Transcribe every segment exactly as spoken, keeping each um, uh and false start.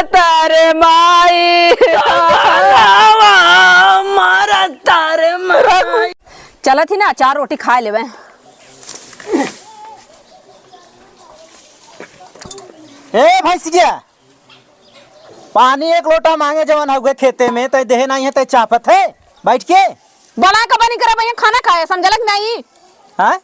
तारे माई। मारा तारे माई। चलत ही ना, चार रोटी खाए लेवे। ए भैंसिया, पानी एक लोटा मांगे जवन हउए खेते में, तै देहे नाहीं है, तै चापत है बैठ के। बड़ा का बनी करे भैया, खाना खाए, समझलक नहीं? हाँ?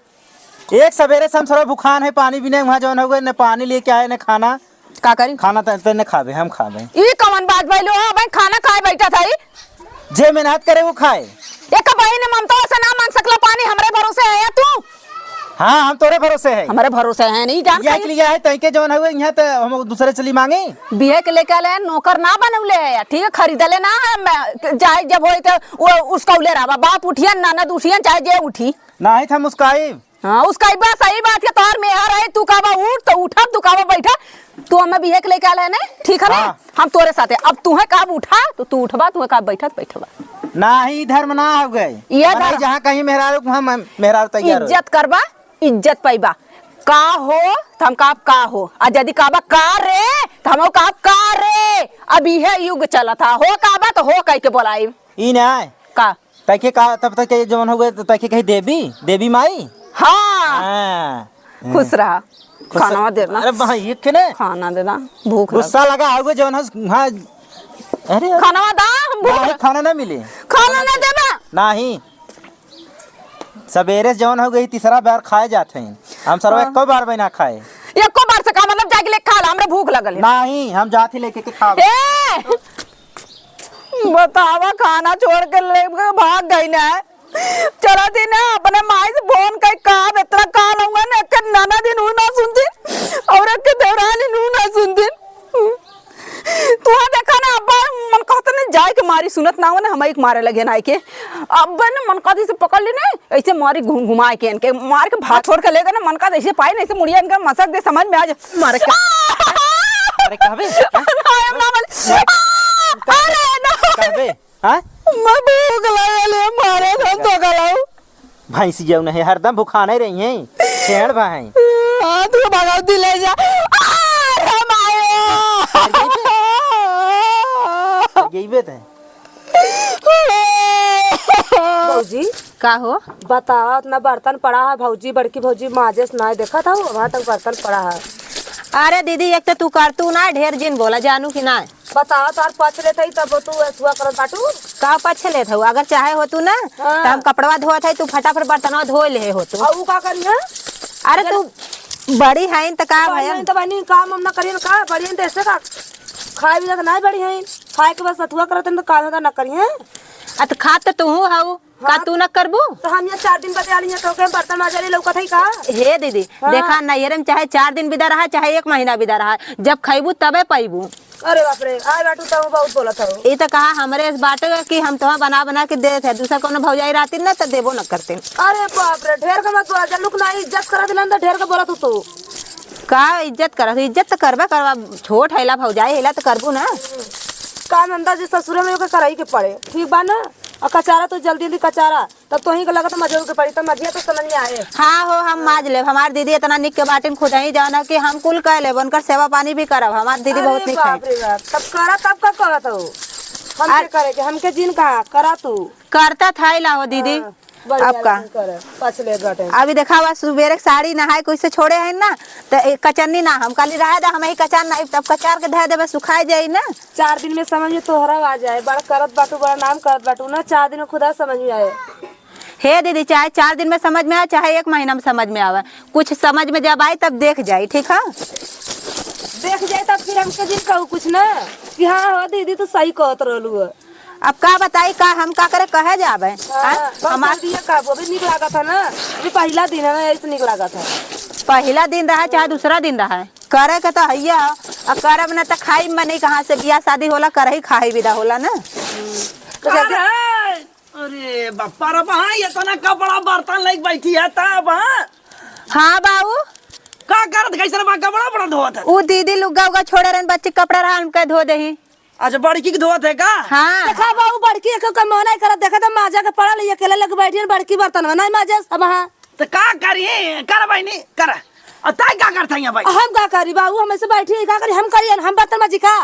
एक सबेरे से हम सरवा भुखान है, पानी बिने उहाँ जवन हउए, न पानी लेके आए, न खाना। का करी? खाना त, त न खाबे, हम खाबे। ई कवन बात भइल हो? हाँ भाई, खाना खाए बैठा था ई। जे मेहनत करे वो खाए। एक बहिन ममता से ना मांग सकला पानी, हमरे भरोसे है तू। हाँ, हम तोरे भरोसे है। हमरे भरोसे है नहीं जान यह खाई। के लिए है, तैके जवन हउए, यहाँ त हम दूसरे चली मांगे। बिहे के लेके आले हैं, नौकर ना बनौले है, ठीक है, खरीदले ना है, मैं, जाए जब होई त वो उसका उले रहा, बाप उठियन, ननद उठियन, चाहे जे उठी। नाही त हम उसकाई। हाँ, उसका एक बात सही बात है, तोहर मेहर है, तू कहबा उठ तो उठब, तू कहबा बैठब, तू हमें बिहे के लेके आले है ना, ठीक है ना? हाँ। हम तोरे साथे, अब तुहे कहब उठा तो तू उठबा, तुहे कहब बैठा तो बैठबा। नाही, धर्म ना हउए। ये हमारा धर्म। जहाँ कहीं मेहरारू, वहाँ म-, मेहरारू तैयार हो। इज्जत करबा, इज्जत पाइबा। का हो, तो हम कहब का हो, आ यदि कहबा का रे, तो हम कहब का रे। अब इहे युग चलत है, हो कहबा तो हो कह के बोलाइब। ई ना। का? तैके का, तब तक के जवन हउए, तो तैके कही देवी, देवी माई? हाँ। हाँ। खुश रहा। खुश खाना रहा। दे ना। अरे भाई, ये के ने? खाना दे ना, भूख लग गुस्सा लगा हउए जवन हस-, हाँ। अरे, अरे। खाना दा, हम भूख भाई, लग खाना ना मिले। खाना ना देबा? नाही। सबेरे से जवन हउए, तीसरा बार खाए जात हैं। हम सरवा हाँ। एको बार भी ना खाए। एको बार से का मतलब, जाके ले खा ला, हमरे भूख लगल है। नाही, हम जात ही लेके के खाब। ए! बतावा, खाना छोड़ के ले भाग गई ना। चला थी ना, अपने माई से फोन कई, का इतना काल हुआ ना, एक ननद ही नू ना सुनती और एक देवरानी नू ना सुनती। तू देखा ना, अब्बा मन कहत ना जाए के मारी सुनत ना हो ना, हम एक मारे लगे ना के। अब्बा ने मन कहत से पकड़ ली ना, ऐसे मारी घुम घुमाए के इनके, मार के भाग छोड़ के ले गए ना, मन कहत ऐसे पाई ना, ऐसे मुड़िया इनका मसक दे, समझ में आ जा। मारे का? अरे कहबे? हाँ? अरे ना, अरे ना। कहबे? हाँ? मैं भूख लगल है, मारे हम तो गलाऊ। भैंस जौन है, हरदम भुखाने रही हैं। छेड़ बा हैं। हाँ, तू भगवती ले जा। अरे मायो। मर गई बे ते। भौजी, का हो? बताओ, इतना बर्तन पड़ा है, भौजी, बड़की भौजी माजे से ना देखत हूँ, वहाँ तक बर्तन पड़ा है। अरे दीदी, एक तो तू करतू ना, ढेर जिन बोला, जानू कि ना? बताओ, तार पछ लेत हई, तब तू ऐसुआ करत बाटू? का पछ लेत हऊ? अगर चाहे होतू ना, हाँ। त हम कपड़वा धोत हई, तू फटाफट बर्तनवा धो लेहे होतू। आ ऊ का करिहैं? अरे अगर तू बड़ी हईन त का बड़ी भयन? हईन त बनी, काम हम ना करिहैं का? बड़ी हईन त ऐसे का? खाए भी त ना बड़ी हईन। खाए के बाद सतुआ करत हईन त काम धंधा ना करिहैं। अ त खात त तूहू हऊ। का हाँ। तू ना करबू? त हम यहाँ चार दिन बदे आली हैं, तोके बर्तन माजे वाली लौकत है का? हे दीदी, हाँ। देखा, नैहरे में चाहे चार दिन बिदा रहा, चाहे एक महीना बिदा रहा, जब खैबू तबे पैबू। अरे बाप रे, आए बाटू तब बहुत बोलत हो। ई त कहा हमरे इस बाटे कि हम तोहा बना बना के देत है, दूसरा कोनो भौजाई रहती ना त देबो न करते। अरे बाप रे, ढेर के मत बोला, जल्लुक ना इज्जत करत ना त ढेर के बोलत हो तू। का इज्जत करत? इज्जत त करबे करबा, छोट हैला भौजाई हैला त करबू ना। काम धंधा जे ससुरे में ओके कराई के पड़े, ठीक बा ना? आ कचारा तो जल्दी जल्दी कचारा, तब तोही के लगत मजे के पड़ी, तब मजिया तो समझ में आए। हाँ हो, हम माज लेब। हमार दीदी इतना निक के बाटिन खुदही जौन है कि हम कुल कह लेब, उनकर सेवा पानी भी करब। हमार दीदी अरे बहुत निक है। बाप रे बाप, तब करा, तब का कहत हो? हमके अर- करे के, हमके जिन कहा, करा तू। करता था ही ला हो दीदी। हाँ, बढ़िया अब का? लेकिन करे, पछ ले बाटे। अभी देखा बा, सुबेरे के साड़ी नहाए कोई से छोड़े है ना, त ए, कचन्नी ना, हम कहली रहे दा, हम ही कचार ना, तब कचार के धे देबे, सुखाए जाई ना। चार दिन में समझ में तोहरा आ जाए, बड़ा करत बाटू, बड़ा नाम करत बाटू ना, चार दिन में खुदा समझ में आए। हे दीदी, चाहे चार दिन में समझ में आवे, चाहे एक महीना में समझ में आवे, कुछ समझ में जब आई तब देख जाई, ठीक है? देख जाई तब फिर हमके जिन कहू कुछ ना कि हाँ हो दीदी, तू सही कहत रहलू है। अब का बताई, का हम का करे, कहे जाबे? हाँ, आय? बहुत हमार जल्दी ये कहबो, अभी निक लागत है ना, अभी पहिला दिन है ना, यही से निक लागत है। पहिला दिन रहा चाहे दूसरा दिन रहा, करे के तो हइये है, अब करब ना त खाई मने कहाँ से, बियाह शादी होला, करही खाही विदा होला ना। तो जल्दी अरे, अरे बापा रे बा, इतना कपड़ा बर्तन लेके बैठी है तब, हाँ? हाँ बाबू। का करत, कैसे बा, कपड़ा बड़ा धोत है? उ दीदी लुग्गा उग्गा छोड़े रहन, बच्ची के कपड़ा रहन, उनके धो देही। अच्छा, बड़की के धोत है का? हाँ। देखा बाबू, बड़की एक कमौना ही करत, देखा त माजा के पड़ल, ये अकेले लग बैठी है, बड़की बर्तन में नहीं माजे, अब हाँ। त का करी, कर बहिनी, कर। और ताई का करत है यहाँ भाई? हम का करी बाबू, हम ऐसे बैठी है, का करी, हम करी, हम बर्तन माजी का?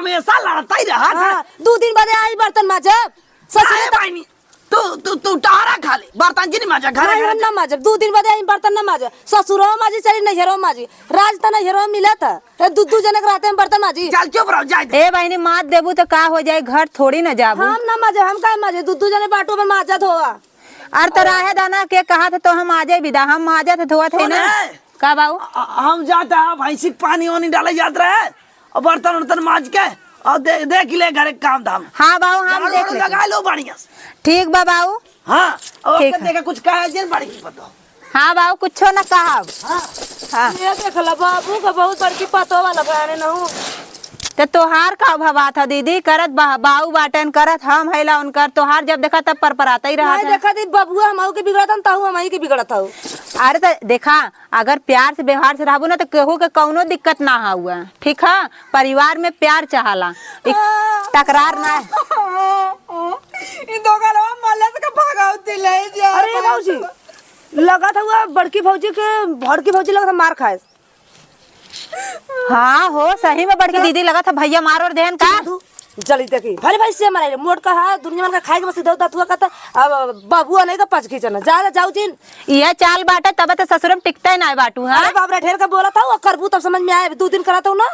हमेशा लड़ता ही रहा था। हाँ, दू दिन बदे आई बर्तन माजब। ससुरे काहे तो बहिनी? तू, तू, तू टहरा खाली, बर्तन जिन माजा, घरे, नहीं, घरे हम जा। ना माजब, दू दिन बदे आई बर्तन ना माजब। ससुरो माजी चली, नैहरो माजी, राज त नैहरो मिलत है। ए, दू, दू जने के रहते हम बर्तन माजी। चल चुप रहो, जाए दे। ए बहिनी, माज देबू तो का हो जाए, घर थोड़ी ना जाबू। हम ना माजब, हम काहे माजब? दू, दू जने बाटू पर माजत होआ। अरे तो रहे दाना के कहा थे तो हम आ जाए विदा, हम माजत है, धोवत है ना। सुने। का बाऊ? अ-, हम जात है, भैंसी के पानी वानी डाले जात रहे, और बर्तन उर्तन माज के, और दे-, देख ले घरे के काम धाम। हाँ बाऊ, हम झाड़ू देख वाड़ू लेते। लगा लो बढ़िया से। ठीक बा बाऊ। हाँ, और ठीक ओके है। देखा कुछ कहा जे बड़की पतो। हाँ बाऊ, कुछो न कहब। हाँ। हाँ। ये देख ला, बाबू का बहुत बड़की पतो वाला बहने न हूँ। त तोहार का भवात ह दीदी, करत बा-, बाऊ बाटन, करत हम हैला उनकर, तोहार जब देखा तब परपराता ही रहत नहीं है। देखा दी बबुआ, हमहू के बिगड़त हन, तहू हमही के बिगड़त हऊ। अरे त देखा, अगर प्यार से व्यवहार से रहबू ना, त केहू के कौनो दिक्कत ना हुआ, ठीक है? परिवार में प्यार चाहला, एक टकरार ना। ई दोगलवा मले से का भगावती ले जा। अरे बाबूजी, लगत हुआ बड़की भौजी के, बड़की भौजी लगत है मार खाए। हाँ हो, सही में बड़की दीदी लगत है भैया मार और देहन का। तू जल्दी देखी, भले भाई से मराई, मोट का है, दुनिया मन का खाए के बस इधर उधर हुआ कहता, अब बाबू नहीं का पच खींचना, जा, जा, जाऊ जिन। ये चाल बाटे, तब तो ससुर में टिकते ना बाटू, हाँ? अरे बाप रे, ढेर का बोला था, वो करबू तब समझ में आए, दू दिन करा था ना।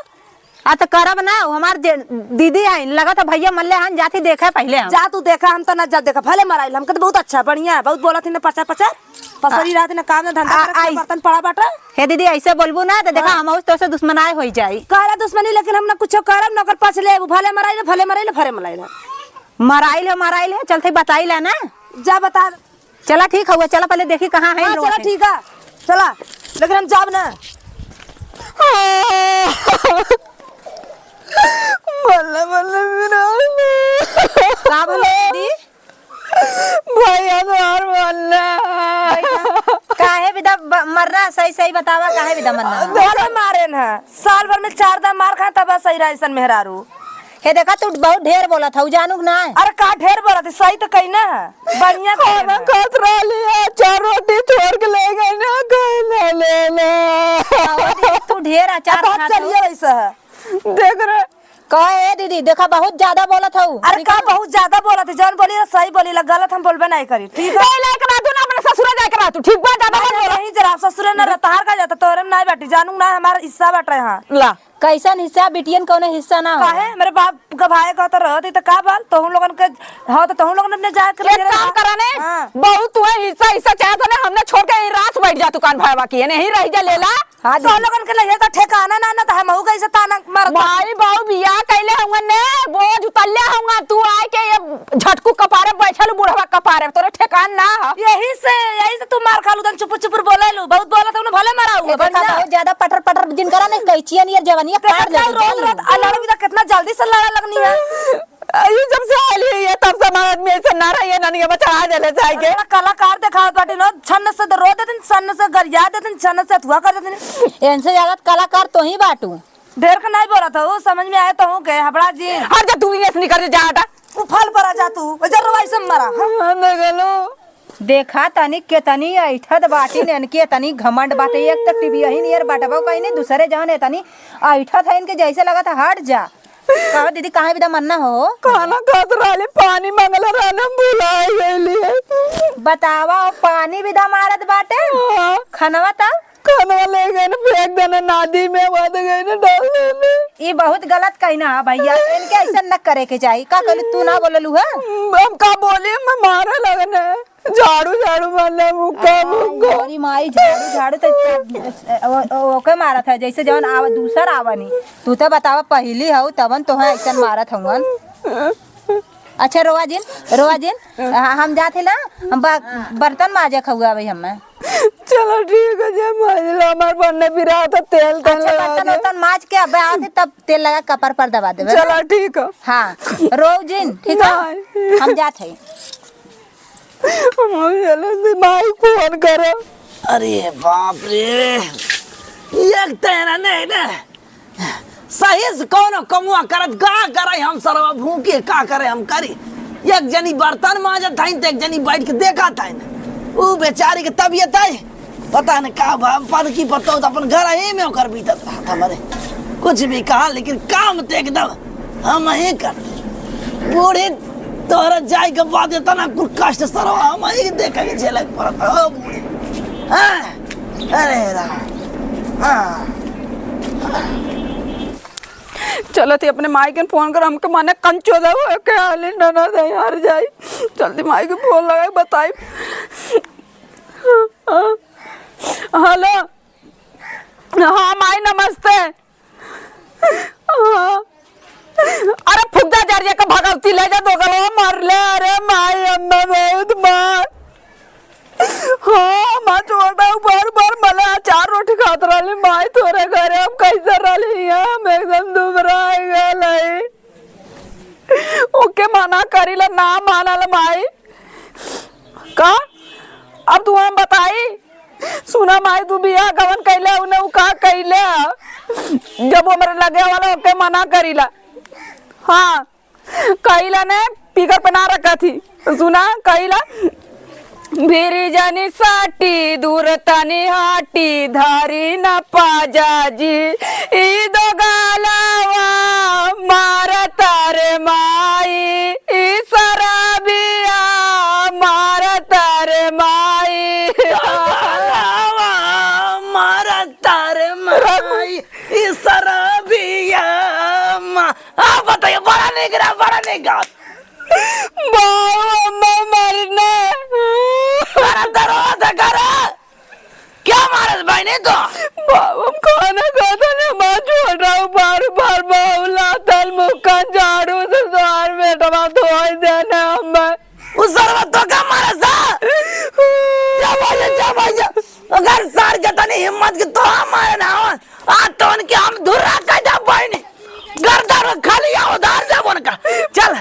आ, त करब ना, उ हमार जे-, दीदी आइन, लगत है भैया मल्ले हन, जाती देखे पहिले हम। जा तू देखा, हम त ना जा देखा, भले मराइल, हमके त बहुत अच्छा, बढ़िया है, बहुत बोलत ही ना पचर पचर, पसरी आ, रहत ही ना काम ना धंधा आ, करत, आई। बर्तन पड़ा बाटे। हे दीदी, ऐसे बोलबू ना, त देखा, हाँ। हम तो से दुश्मनाए होई जाई। कहला दुश्मनी, लेकिन हम ना कुछो करब, ना ओकर पछ लेब, भले मराइल, भले मराइल, भले मराइल। मराइल है, मराइल है, चलते बताई ला ना। जा बता। चला ठीक हउआ, चला पहले देखी कहाँ है हाँ, लोग चला है। ठीक है, चला, लेकिन हम जाब ना। बल्ले, बल्ले, मेरा का भला दीदी? भैया तोहार मरना। काहे विदा ब-, मरना? सही, सही बतावा, काहे विदा मरना? बहुत मारे न, साल भर में चार दाम मार खाए, तब सही रहा ऐसन मेहरारू। हे देखा, तू बहुत ढेर बोलत हऊ, जानू कि ना? अरे का ढेर बोलत है, सही तो कही ना है, बढ़िया कही खाना ना। खात रहली है, चार रोटी छोड़ के ले गई ना, खाए ना लेना। और दीदी, तू ढेर अचार अब खात चलिए हऊ। वैसा है। देख रहे। कहे, ए दीदी, देखा बहुत ज्यादा बोलत हऊ। अरे ठीक का है? बहुत ज्यादा बोलत है, जौन बोली ना सही बोली ला, गलत हम बोलबे नहीं करी, ठीक है? नहीं, लायक रह तू ना, अपने ससुरा जाए के रह तू, ठीक बा? ज्यादा मत नहीं, बोलो। नहीं जरा, ससुरे न रह, तहार का जाता, तोरे में नहीं बाटी, जानू ना हमारा हिस्सा बाटे यहाँ। ला। कैसन हिस्सा? बिटियन कौनो हिस्सा ना हो। काहे? मेरे बाप गभाए कहत रहत ही त का बाल? तोहू लोगन के, हाँ, त तोहू लोगन अपने जाए के एक रहे काम ना। करा ने, हाँ। बहुत तू है हिस्सा, हिस्सा चाहत है ना, हमने छोड़ के यहीं रात बैठ जा तू कान भरवा के, यहीं रह जा लेला। हाँ, तो दीदी। लोगन के लिए तो ठिकाना ना, ना तो हमहू कैसे ताना मारत। माई बाऊ बियाह कैले होंगे ने, बोझ उतरले होंगे, तू आए के ये झटकू कपारे बैठल बुढ़वा कपारे, तोरे ठेकान ना ह। यही से, यही से तू मार खालू, तन चुपुर चुपुर बोले लू, बहुत बोलत हूँ ना, भले मराऊ, ए, देखा, बढ़िया। बहुत ज्यादा पटर पटर जिन करा नहीं, कैचिया नियर जवानिया देखा काट ले, जाओ, रोज रोज आ लड़ा भी तो कितना जल्दी से लड़ा लगनी है। ये जब से आली है, तब से हमारा आदमी ऐसे ना रही है, ननिया बचा देले जाए के। बड़ा कलाकार दिखावत बाटी नो, छन्न से रो देतिन, छन्न से गरिया देतिन, छन्न से अथुआ कर देतिन। इनसे ज्यादा कलाकार तो ही बाटू। ढेर के नहीं बोलत हूँ, समझ में आए तो हूँ के, हबड़ा जी। हट जा, तू इहाँ से निकल जा, हटा। तू फल पर आ जा तू, जर रवाई से मरा, हाँ? हाँ, देख लो। देखा तनी केतनी ऐठत बाटी, इनके तनी घमंड बाटे। एक तो टीवी यही नियर बाटे, वो कहीं नहीं, दूसरे जवन है तनी ऐठत है इनके, जैसे लगत है, हट जा। कहो दीदी, काहे विदा मन्ना हो? खाना खात रहली, पानी मांगले रहले, हम भुलाई गइली। बतावा, पानी विदा मारत बाटे? हाँ। खनवा तब? खनवा ले गए न, फेंक देना नादी में, बाद गए न, डाल देने। ई बहुत गलत कहना है भैया, इनके ऐसा न करे के चाही। का कहलू, तू ना बोललू है? हम का बोली, हम मारे लगने। झाड़ू, झाड़ू मारले, मुक्का, आ, मुक्का। मोरी माई, झाड़ू, झाड़ू तो, ओ, ओ, ओके मारत है, जैसे जवन आवा, दूसर आवा नहीं। तू तो बतावा, पहली हऊ, तबन तोहे ऐसन मारत हवन। अच्छा, रोआ जिन, रोआ जिन, आ, हम जात ही ना, हम बा-, बर्तन माजे खउआ भाई हमें। चलो ठीक है, जय माँ जी, हमार बनने पिरा तो तेल, तेल अच्छा, लगा बर्तन दे। उर्तन माज के अब आते, तब तेल लगा कपर पर दबा देबे। चलो ठीक है। हाँ, रो जिन, ठीक है? नहीं। हम जात है। हम चलो से भाई फोन करो। अरे बाप रे, एक तेरा नहीं ना, सही से कौनो कमुआ करत का करे, हम सरवा भूखे का करे हम करी। एक जनी बर्तन माजत हईन, त एक जनी बैठ के देखत हईन। ऊ बेचारी के तबियत है, पता न का भा-, पद की पत्तो त अपन घर ही में ओकर बीतत रहत हमरे। कुछ भी कहा, लेकिन काम त एकदम हम ही कर। बूढ़ी, तोहरा जाए के बाद इतना कुल कष्ट सरवा हम ही देखे के झेले के पड़त हो बूढ़ी। हाँ? अरे राम। हाँ। चलत ही अपने माई के फोन कर, हमके माने कंचो दे, वो के हाली ननद है यार जाई। जल्दी माई के फोन लगाई, बताई। हेलो। हाँ माई, नमस्ते। हाँ। अरे फुग्गा जरिया का भगवती ले जा, दो गलवा मार ले। अरे माई, अम्मा बहुत मार। हाँ, माँ छोटा बार बार मला अचार रोटी खात रहली माई, तोरे घरे हम कैसे रहली? हम एकदम दुबरा गल है। ओके मना करीला, ना मानल माई। का? अब तू हम बताई? सुना माई, तू बियाह गवन कैले, उन्हें उ का कैले? जब वो मेरे लगे वाला ओके मना करीला। हाँ, कहिला ने पीकर पे ना रखा थी। सुना, कहिला, "भीरी जानी साटी, दूर तानी हाटी, धारी न पाजा जी, ई दो गालावा मारता रे माई, ई सरबिया मारता रे माई।" गालावा मारता रे माई, ई सरबिया मा-, आ बताइए, बड़ा निक रहा, बड़ा निक रहा। बाबू, अम्मा मारना। अरे दरवाजा करा। क्या मारत बहिनी तो? बाबू, हम खाना खाता ना, माँ छोटा बार बार बाबू लातल मुक्का झाड़ू से द्वार में डबा धोई देना अम्मा। उ सरवा तो का मारे सा? जा भैया, जा भैया। अगर सार के तनी हिम्मत की तो हम मारे ना हो। आ तो उनके हम धुर्रा कर दे बहिनी। गर्दन में खाली या उधार दे उनका। चल।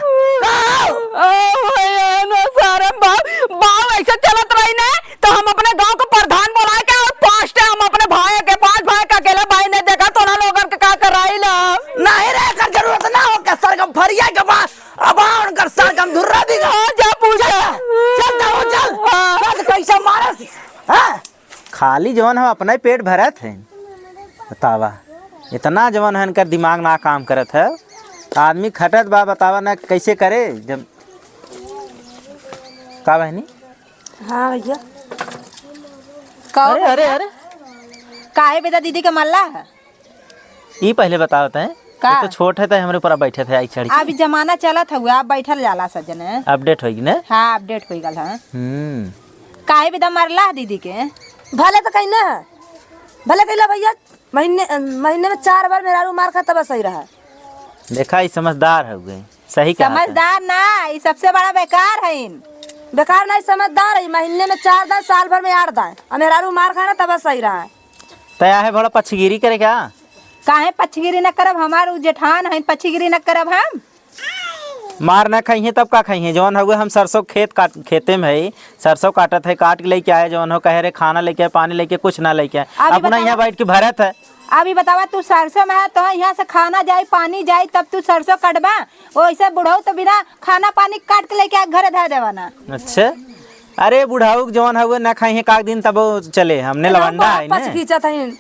आओ। ओ भैया, ना सारे बाप, बाप ऐसे चलत रही ने, तो हम अपने गांव के प्रधान बुलाए के और पांच टे हम अपने भाई के, पांच भाई के अकेले भाई ने देखा तो ना लोगन के का कराई ला। नहीं रे, एकर जरूरत ना हो के सरगम फरिया के बाद। अब आ उनकर सरगम धुर्रा दी। हाँ, जा पूछा। चल, चल, चल। हाँ। बस कैसे मारस? हाँ? खाली जवन है अपना ही पेट भरत है। बतावा, इतना जवन है इनकर दिमाग ना काम करत है। आदमी खटत बा, बतावा ना कैसे करे जब। का बहनी? हाँ भैया। का अरे, हो अरे, भैया? अरे। काहे बेटा दीदी के मल्ला है? ई पहिले बतावत हैं, का? ये तो छोट है, तो हमरे ऊपर बैठे थे, आई चढ़ के। अभी जमाना चलत हउए, आप बैठल जाला सजने। Update होइगी ने? हाँ, update होइ गल है। हम्म। काहे बिदा मरला दीदी के? भले तो कहीं ना है, भले कहिला भैया, महीने, महीने में चार बार मेहरारू मार खा तब सही रहा। देखा, ई समझदार हउए, सही कहा था। समझदार ना, ई सबसे बड़ा बेकार है इन। बेकार ना, ई समझदार है, महीने में चार दाए, साल भर में आठ दाए, आ मेहरारू मार खाए ना तब सही रहा। तय आहे भला पक्षगिरी करे का? काहे पक्षगिरी न करब? हमार उ जेठान हइन, पक्षगिरी न करब हम? मार न खइहें तब का खइहें? जौन हउए हम सरसों खेत काट, खेते में है, सरसों काटत है, काट के लेके आए, जौन हो कहे रे खाना लेके आए, पानी लेके, कुछ ना लेके आए, अभी अपना बतावा। यहाँ बैठ के भरत है। अभी बतावा तू सरसों में है तो यहाँ से खाना जाई, पानी जाई, तब तू सरसों कटबा? ओइसे बुढ़ऊ तो बिना खाना पानी काट के लेके आ घरे धर देवा ना। अच्छा, अरे बुढ़ऊ के जौन हउए ना खइहें काक दिन तब चले, हमने तब लवंडा बहुत है पछ ने। खींचत हइन।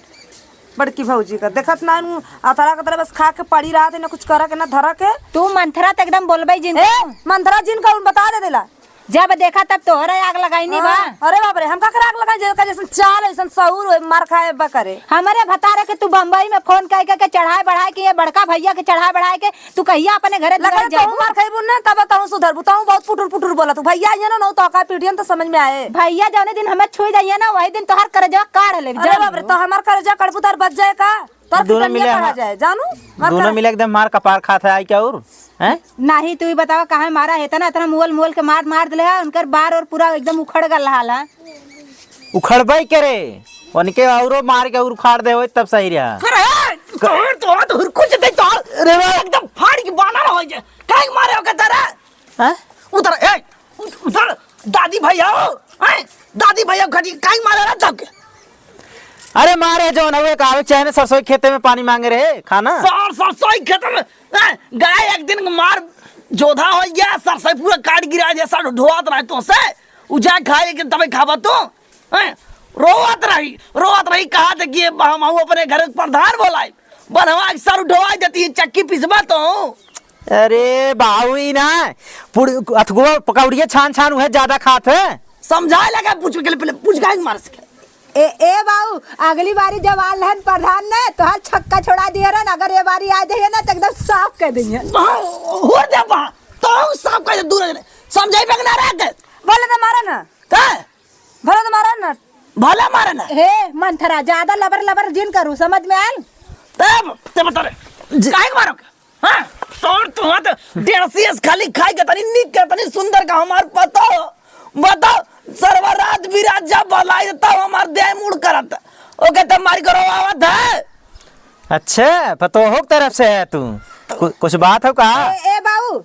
बड़की भौजी का देखत ना नू, अतरा कतरा बस खा के पड़ी रहत है, ना कुछ करे के, ना धरे के। तू मंथरा त एकदम बोलबे जिन। ए, मंथरा जिन का उन बता दे देला। जब देखा तब तोहरे आग लगाइनी बा। हाँ, अरे बाप रे, हम का करे आग लगाई, जेकर जैसन चाल, ऐसन सहूर होए, मार खाए बा करे। हमरे भतारे के तू बम्बई में फोन कइ के, के चढ़ाए बढ़ाए के, ये बड़का भैया के चढ़ाए बढ़ाए के, तू कहिया अपने घरे लगा दुआर तहूँ जाबू? मार खइबू ना, तब तहूँ सुधरबू। तहूँ बहुत पुटुर पुटुर बोलत हूँ। भैया अइहें ना, ना तो का पीटियन तो समझ में आए। भैया जौने दिन हमें छुई जाइए ना, वही दिन तोहर करेजवा काढ़ लेब, अरे जान बाप रे, लेबू। तो हमार करेजा कड़बू तार बच जाए का? तोर दोनों पिटनिया मिले पड़ा हमार, जाए, जानू? मत दोनों कर। मिले एकदम मार कपार खात है, आई क्या और? हैं? नहीं, तू ही बतावा, काहे मारा है इतना, इतना मुअल मुअल के मार, मार दिले है, उनकर बार और पूरा एकदम उखड़ गल हाल है। उखड़बे करे, उनके औरो मार के उखाड़ दे होई तब सही रहा। अरे, तोर तो हाथ हुरकुच दे तो। अरे वाह। एकदम फाड़ के बानर हो जाए। काहे मारे हो के तारा? हैं? उधर, ए, उ-, उधर, दादी भैया हो, हैं? दादी भैया घड़ी काहे मारे रहा सबके? अरे मारे जौन हउए का आवे चाहे ना सरसों के खेते में पानी मांगे रहे, खाना। सर, सरसों के खेते में, हैं? गाय एक दिन मार जोधा हो गया, सरसों पूरा काट गिरा दिया, सर ढोआत रहे तो से। उ जा खाए के तबे खाबा तू, हैं? रोवत रही, रोवत रही, कहा थे कि ये हम, हम अपने घर के प्रधान बोलाई, बनवा के सर उठवा देती है, चक्की पिसबा तो। अरे बाबू, ई ना, पुड़-, अथुआ पकौड़िया छान छान उहे ज्यादा खात है। समझाए लगा, पूछ के पहले, पूछ काहे मार सके। ए, ए बाबू, अगली बारी जब आल रहन प्रधान ने, तोहार छक्का छोड़ा दिए रहन, अगर ये बारी आ जाइए ना, तो एकदम साफ कह देंगे। बा-, हो दे बा, तो साफ कह दे, दूर रहे। समझाई पे ना रह के। भले तो मारा ना। का? भले तो मारा ना। भले मारा ना। हे मंथरा, ज्यादा लबर लबर जिन करू, समझ में आल? तब, ते बता रे। जी। काहे के मारो? हाँ, तोर तो हाथ डेढ़ सी एस खाली खाई के तनी निक के तनी सुंदर का हमार पता हो। बताओ, सरवा रात बिरात जब बलाई तब हमार देह मूड़ करत। ओके त मारी करो आवत है। अच्छा, पतोहो की तरफ से है तू? कु-, कुछ बात हो का? ए, ए बाबू,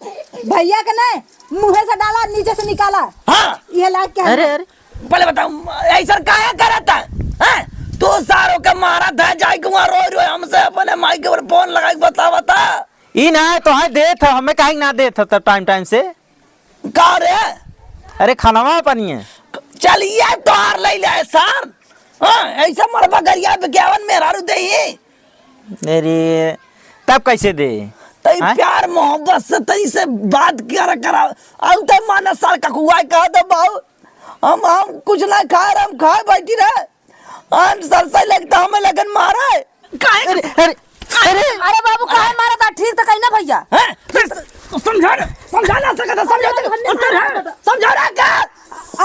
भैया के नहीं, मुँहे से डाला, नीचे से निकाला। हाँ। ये लाग के अरे, है। अरे। पहले बताओ, ऐसा काहे करत है? हैं? तू सारों के मारा था, जाए के वहाँ रोए रोए हमसे अपने माई के ऊपर फोन लगाए के बतावा था। ई ना, तोहार देत ह, हमें काहे ना देत ह तब टाइम टाइम से? का रे? अरे, खानवा पानी है। चलिए, तोहार ले ले, सर। हाँ, ऐसा मरबा गरिया बिकावन मेहरारू देही। अरे, तब कैसे दे? तई आय? प्यार मोहब्बत से तई से बात कर करा। अब तई माने सर ककुआ कह दे बाबू। हम, हम कुछ ना खाए रहे, हम खाए बैठी रहे। आन सरसई लगता हमें लगन मारा है। काहे? अरे, अरे, अरे। अरे बाबू, काहे मारा था? ठीक तो कही ना भैया। हैं? फिर समझा ना, समझा ना सकता, समझा तो, समझा ना, समझा ना का?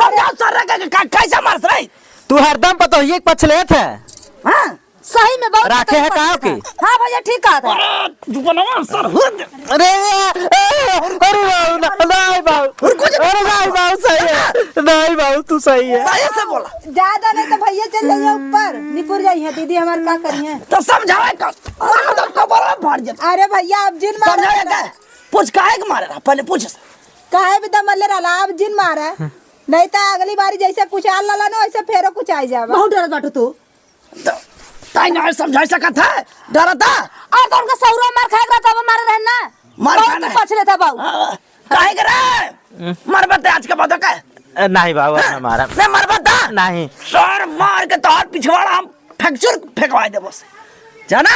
समझा सर का, का, कैसे मार रही? तू हरदम पतोहिए के पक्ष लेत है। हाँ? सही में बहुत राखे है सही का बात के? है। हाँ भैया, ठीक कहा था। अरे, जुबनवा सर, हो दे। अरे, ए, ए, अरे बाबू, ना, नहीं बाबू। और कुछ अरे नहीं बाबू, सही है। नहीं बाबू, तू सही है। सही से बोला। ज्यादा नहीं तो भैया चल जाइए ऊपर, निपुर जाइए, दीदी हमार का करिए। तो समझावे का? मार दो, कपड़ा फाड़ दे। अरे भैया, अब जिन मारा समझावे का? पूछ काहे के मारे रहा? पहले पूछ। काहे भी दम ले रहा, अब जिन मारा। नहीं तो अगली बारी जैसे कुछ आल लाला ना, वैसे फेरो कुछ आई जावा। बहुत डरत बाटू तू। तो ताई ना समझा सकत है, डरता। और तो उनका सौरा मार खाए रहा, तब मारे रहन ना। मार बहुत खाना है। पछ लेता बाबू। हाँ, काहे के रे? मरबे ते आज के बाद का? ए, नहीं बाबू, हाँ? ना मारा। नहीं मरबे ता? नहीं। सर मार के तोहार पिछवाड़ा हम फ्रैक्चर फेंकवा दे बस। जाना?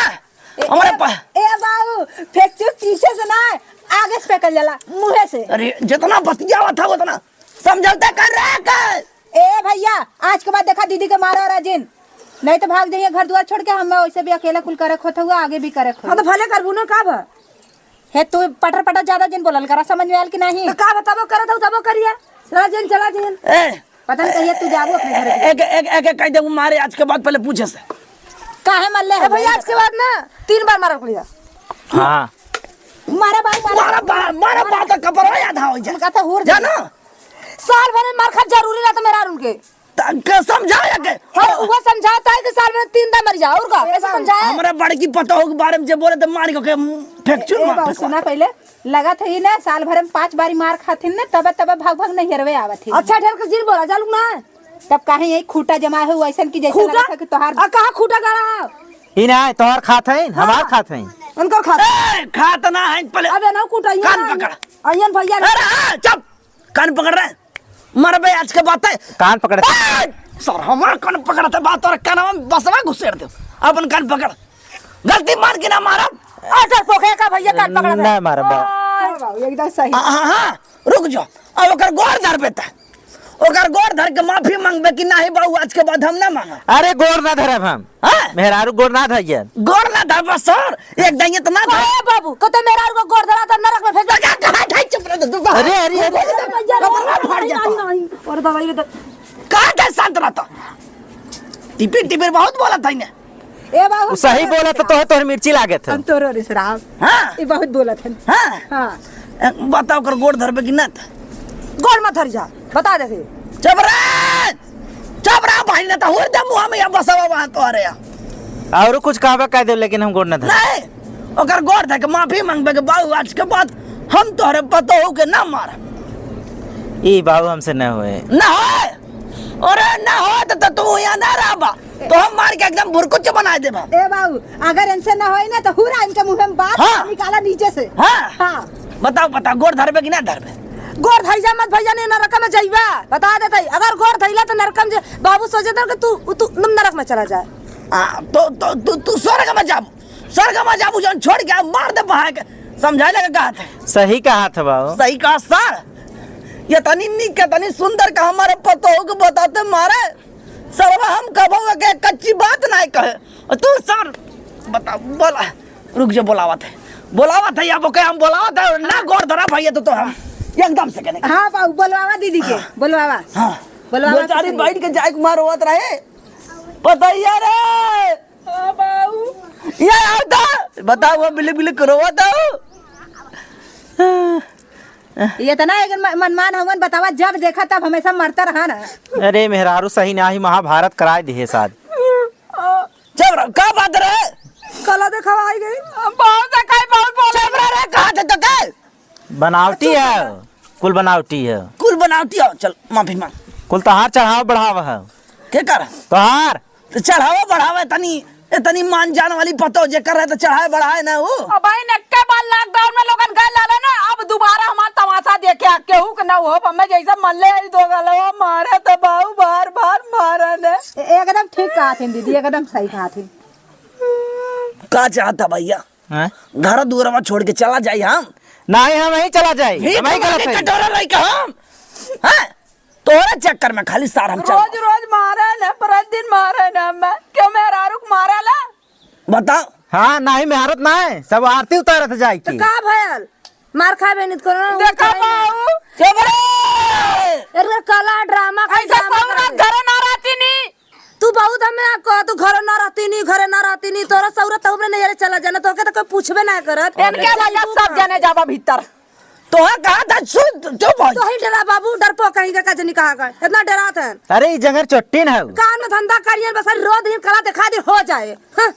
ए, हमारे ए, पा- ए बाबू, फ्रैक्चर पीछे से ना, आगे से फेंकल जाला, मुँहे से। अरे, जितना बतियावा था उतना समझौता कर रहा है का? ए भैया, आज के बाद देखा दीदी के मारा वारा जिन, नहीं तो भाग जाइए घर दुआर छोड़ के। हम वैसे भी अकेला कुल करे खोत हुआ, आगे भी करे खोत। हाँ, तो भले करबू ना, का बा? हे, तू पटर पटर ज्यादा जिन बोलल करा, समझ में आयल कि नहीं? तो का बताबो, करत हूँ तबो करिए, चला जिन, चला जिन। ए, पता नहीं कहिए तू जाबू अपने घर के। एक, एक, एक, एक कह दे, वो मारे आज के बाद पहले पूछे से। काहे मरले ए है भैया, आज के बाद ना तीन बार मारा पड़िया। हाँ। मारा बाबू, मारा। मारा बा-, मारा बा तो कपड़ा याद हो जा। उनका तो हुर जाना। साल भर में मार खा जरूरी रहता मेहरारू के। त-, के समझाया के? हाँ, वो समझाता है कि साल में तीन दाम मर जा, और का? ए ऐसे बाबू। समझाए? हमरा बड़की पतोह के बारे में जे बोले त मार के फेंक चुन ए मार बाबू, फेंक। सुना पहले, लगत है ना, साल भर में पांच बारी मार खाथिन ना, तब, तब भाग, भाग नैहरवे आवत है। अच्छा, ढेर के जिन बोला, जा लोग ना। तब काहे यही खूंटा जमा है, वैसन की जैसे खूंटा? लगत है कि तोहार आ, कहाँ खूंटा गाड़ा है? ई ना, तोहार खात है, हाँ। हमार खात है। उनकर खात है। ए, खात ना है, पहले अब ये ना खूंटा, ये कान ना। पकड़। अयन भैया। अरे, हाँ, चुप। कान पकड़ रहे। मरबे आज के बात है। कान पकड़। ए, सर, हमार कान पकड़ते बात और कानवा में बसवा घुसेड़ दे। अपन कान पकड़। गलती मान के ना मारब। अच्छा, पोखे का भैया कान पकड़ दे। ना मारब। हाँ, बाबू, एकदम सही। हाँ, हाँ, हाँ, रुक जाओ। अब ओकर गोड़ धरबे त। ओकर गोड़ धर के माफी मांगबे कि नाही बाबू, आज के बाद हम ना मांगब। अरे, गोड़ ना धरब हम। हाँ? मेहरारू गोड़ ना धइए। गोड़ ना धरबा सर, एक दाई इतना धर। ए बाबू, कते मेहरारू को गोड़ धरा त नरक में भेज दे। का, का, का, चुप रह तू। अरे, अरे, अरे। कपड़ा फाड़ जाता। नहीं, नहीं, अरे दवाई रे द- कहाँ के शांत रहता? टिपिर, टिपिर बहुत बोलत है ने। ए बाबू, उ सही बोलत तो तोहे, तोहर मिर्ची लागत है। हम तोरो रे शराब। हाँ। ये बहुत बोलत है। हाँ। हाँ। ए, बताओ, कर गोड़ धरबे कि ना? गोड़ मत धर जा, बता दे। चुप रह। चुप रह भाई, ना तो हुर दे मुंह में या बसवा वहां तो आ रहे हैं। और कुछ कहबे कह दे, लेकिन हम गोड़ ना धर। नहीं, ओकर गोड़ धर के माफी मांगबे के बाबू, आज के बाद हम तोहरे पतोहू के ना मार। ई बाबू हमसे न होए। ना होए? अरे ना होए तो, तो तू यहाँ ना रहबा, तो हम मार के एकदम भुरकुच बना देबा। ए बाबू, अगर इनसे ना होई ना तो हुरा इनके मुंह में बात हाँ। निकाला नीचे से। हाँ। हाँ। बताओ, बताओ, गोड़ धरबे कि ना धरबे? गोड़ धइजा मत भैया, नहीं नरक में जइबा। बता देते ही, अगर गोड़ धइला तो नरक में जे-, बाबू सोचे तो कि तू, तू नरक में चला जाए। आ, तो, तो, तू, तू स्वर्ग में जा, स्वर्ग में जाबू, जौन छोड़ के मार दे बहा के, समझाए लगा कहत है। सही कहत है बाबू। सही कहा सर। ये तनी निक के तनी सुंदर का हमारे पतोह के बताते मारे। सरवा हम कबो के कच्ची बात नाहीं कहे। और तू सर बता, बोला, रुक जा, बोलावत है, बोलावत है, अब ओके हम बोलावत है, ना गोड़ धरा भैया तो, तो हम एकदम से करेंगे। हाँ बाबू, बोलवावा दीदी के, हाँ। बोलवावा। हाँ। बोलवावा दो चार दिन किसी बैठ के जाए कुमार रोवत रहे। पतैया रे। हाँ बाबू। ये आओ तो, बताओ वो बिल्ली बिल्ली करो बताओ। ये तो ना एक म-, मनमान हवन बतावा, जब देखा तब हमेशा मरता रहा ना। अरे मेहरारू सही नाही, महाभारत कराए दिहे साथ। चल रहा, का बात रे? कला देखावा आई गई। हम बहुत देखाई, बहुत बोले। चल रहा रे, कहा थे तो के? बनावटी है, कुल बनावटी है। कुल बनावटी है, चल माफी मांग। कुल तोहार चढ़ावा बढ़ावा है। के कर? तोहार। तो चढ़ावा बढ़ावा तनी, ए तनी मान जान वाली पतो जे कर रहे तो चढ़ाए बढ़ाए ना हो। अब भाई नक्के बार lockdown में लोगन गए लाले ना, अब दोबारा हमार तमाशा देखे आ, केहू के ना हो, हमें जैसे मन ले आई दो गलो मारे तो बाऊ बार बार मारे ने। ए-, एकदम ठीक कहा थी दीदी, एकदम सही कहा थी। का चाहता भैया? हैं? घर दुआरवा छोड़ के चला जाई हम? नहीं, हम यहीं चला जाई। भी हम यहीं तुम्हारे गलत है। कटोरा रही का हम? हैं? तोहरे चक्कर में खाली सार हम चल। रोज रोज मारे न, प्रतिदिन मारे न, मैं क्यों मेहरारू के मारे ला? बताओ। हाँ, नहीं मेहरारू ना है, सब आरती उतारत जाई तो की। का भयल? मार खाबे नहीं तो कोनो देखा बाऊ। के बड़े? अरे कला ड्रामा का ऐसा ड्रामा कहू ना, करे। घरे ना रहती नी। तू बहुत हमें आ कह, तू घरे ना रहती नी, घरे ना रहती नी, तोरा सौरत हमरे नहीं रे चला जाना, तोके तो कोई पूछबे ना करत। इनके वजह सब जने जाबा भीतर। तोहर कहा था, सुन, चुप हो। तो ही डरा बाबू, डरपो कहीं का, का जनी कहा का, इतना डरात है। अरे, ई जंगर चोट्टी न हऊ। काम धंधा करियन, बस रोज दिन कला दिखा दे, हो जाए। हाँ।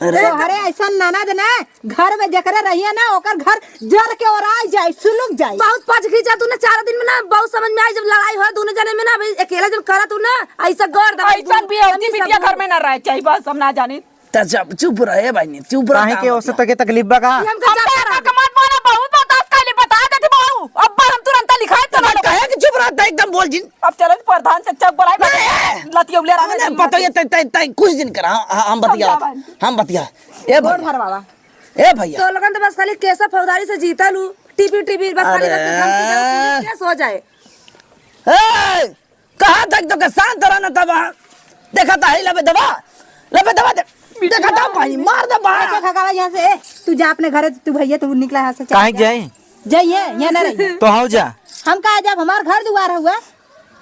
अरे। तोहरे ऐसन ननद ना, घर में जेकरे रहिए ना, ओकर घर जर के ओराई जाए, सुलुक जाए। बहुत पच खींचा तू ना, चार दिन में ना, बहुत समझ में आई, जब लड़ाई हो दोनों जने में ना, अभी अकेले जन करा तू ना, ऐसा गौर दबा ऐसन तू, भी औरती तनी बिटिया सब घर में ना रहे चाहिए, बस हम ना जानी। त चुप, चुप रहे बहिनी, चुप रह, काहे का के ओसे बतिया? तके तकलीफ बा का? हम का हम जाता का रहे? का मत बोला, बहुत बर्दाश्त कर ली, बता देती बहू। अब हम तुरंत लिखाई तो तब ना कहे कि चुप रहता, एकदम बोल जिन। अब चले तो प्रधान चच्चा को बुलाए, नहीं। लतियौले रहने नहीं, नहीं, पता ये तय, तय, तय कुछ दिन करा, हम, हम बतिया, समझा भाई। हम बतिया। ए गोड़ भैया। धर बाबा। ए भैया। तो लोगन तो बस खाली केस फौजदारी से जीता लू, टीपी, टीपी, बस खाली अरे। बस धमकी दे, केस हो जाए। ए! कहाँ तक तो के शांत रहना तब? देखा था, हे लबे दबा, लबे दबा दे। देखा था भाई, मार दे बा। अच्छा, खगावा यहाँ से, ए, तू जा अपने घरे, तू भैया, तू निकला यहाँ से, चल काहे जा। जाए? जाइए, यहाँ ना रहिए। तो हो जा। हम कहा जब हमार घर दुआर हुआ,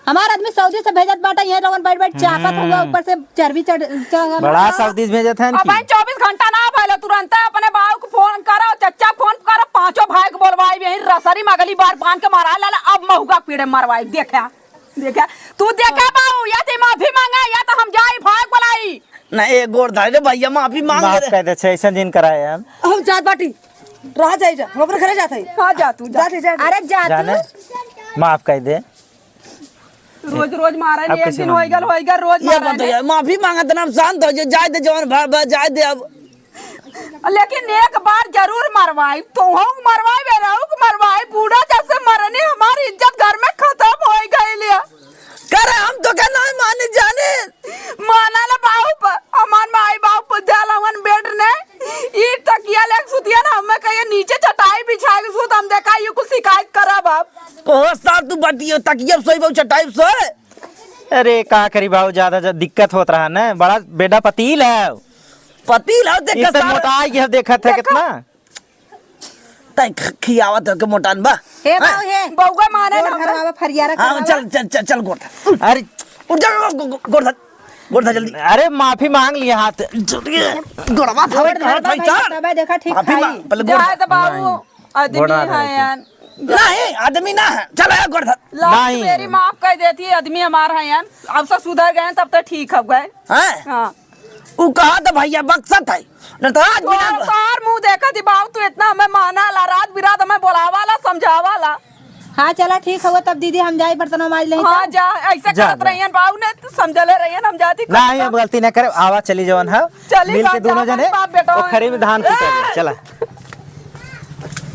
हमार आदमी सऊदी से भेजत बाटा, यहाँ रवन बैठ बैठ चापत हुआ, हम्म। ऊपर से चर्बी चढ़, चढ़ बड़ा सऊदी से भेजत है अब इनकी। भाई चौबीस घंटा ना भइल, तुरंत अपने बाऊ को फोन करो, चच्चा फोन करो, पांचों भाई को बोलवाई, यही रसरी में अगली बार बांध के मारा लाला, अब महुआ पीड़े मरवाई, देखा। देखा, तू देखा बाऊ, या तो माफी मांगा, या तो हम जाई भाई बोलाई। ना, ए गोड़ धारे रे भैया, माफी मांग माफ ले। कर दे, छे, ऐसा जिन कराए हम। हम जात बाटी, रहा जाई जा, हम अपने घरे जात हई। हाँ, जा तू, जा। जात हई, जात हई। अरे जा तू। जाने, माफ कर दे। रोज, रोज मारे अब ने, एक कैसे दिन मांगे? होइगल, होइगल, रोज ये मारे ने। बताइए, माफी मांगत ना, अब शांत हो जाओ, जाए दे जवान भा-, भा-, जाए दे अब। लेकिन एक बार जरूर मरवाई, तोहू के मरवाई, बेराऊ के मरवाई, बूढ़ा जब से मरनी, हमारी इज्जत घर में खत्म हो गई लिया। करे हम तो के नहीं माने जाने। माना ला बाऊ प-, हमार माई बाऊ प-, जाल हवन बेड ने, ई तकिया लेके सुतिया ना, हमें कहिए नीचे चटाई बिछा के सुत, हम देखा ये कुछ शिकायत करब अब। कहो सार तू बतियो, तकिया पे सोई बाऊ चटाई पे सोए। अरे का करी बाऊ, ज्यादा, ज्यादा दिक्कत होत रहा ना, बड़ा बेटा पतील है। पतील है, देख इस तो सार। मोटाई के देखत है देखा। कितना। तै ख-, खियावत हो के मोटान बा? हे हैं? बाऊ, हे। बउआ मारे गोड़ ना धरवावा, फरियारा हाँ, करवावा। चल, चल, चल, चल, गोड़ धर। अरे। उठ जा, गो-, गो-, गोड़ धर। गोड़ धर जल्दी। अरे, माफी मांग लिया हाथ। जल्दी। गोड़वा धर, गोड़ धर, धर, भाई, भाई, चल। तबे देखा ठीक माफी खाई। मांग, पहले गोड़ जा धर। तो बाबू, नहीं। आदमी गोड़ ना है धरे यार। नहीं, आदमी ना है। चल, आया, गोड़ धर। लास्ट नहीं। मेरी माफ कर देती, आदमी हमारा है यार। अब से सुधर गए, तब तो ठीक हो गए। हैं? हाँ। उ कहा तो भैया बक्सत है, न तो आज बिना तोर, तोर मुंह देखा थी बाबू, तू इतना हमें माना ला, रात बिरात हमें बोलावा ला, समझावा ला। हाँ, चला ठीक हुआ तब दीदी, हम जाए बर्तन माज लें हाँ, तब। जा, ऐसे जा, करत जा। रहियन बाबू ने, तू समझले रहियन, हम जाती नहीं, करत अब गलती नहीं करे, आवा चली जवन है, चली मिल के बाप, दोनों जा, जने, बाप बेटा। ओखरी में धान कुटा दे, चला।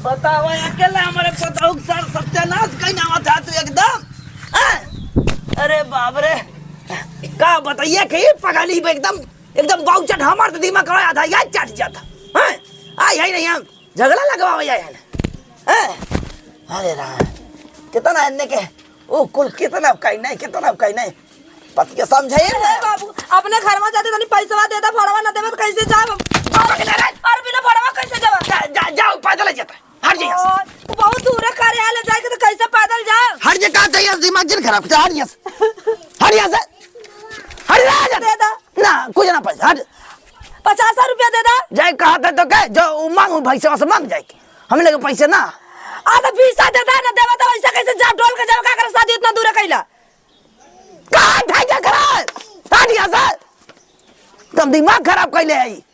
बतावा, अकेले हमारे पतोह के सर सत्यानाश कहीं ना था तू एकदम, हैं? अरे बाप रे, का बताइए कि पगली एकदम एकदम बाउचट हमार तो दिमाग का आधा याद चट जाता। हैं? आई है नहीं हम। झगड़ा लगवावे आए हैं। हैं? अरे राम, कितना एन्ने के, ओ कुल कितना कही नहीं, कितना कही नहीं। पति के समझाइए ना। ए बाबू, अपने घर में जाते तनी पैसवा दे दे, भड़वा ना देबे तो कैसे जाब हम? बाबा के नाराज। अरे बिना भड़वा कैसे जाब? जा, जा, जाओ, पैदल ही जाता। हट जा यहाँ से। ओ, तू बहुत दूर है, कार्यालय जाए के तो कैसे पैदल जाब? हट जा, कहा चाहिए, दिमाग जिन खराब, हट यहाँ से। हट यहाँ से। हट जा, हट जा। दे दे। ना, कुछ ना पैसा, हट। पचास रुपया दे दे। जाए कहा था तो कह, जो उ मांग, उ भैंसे से मांग जाए के। हम लोग के पैसे ना। आ तो बीसा दे दे ना, देवा तो वैसे कैसे जा डोल के जाओ, का करे शादी इतना दूर कैला? कहा था क्या करे? हट यहाँ से। तुम दिमाग खराब कैले है।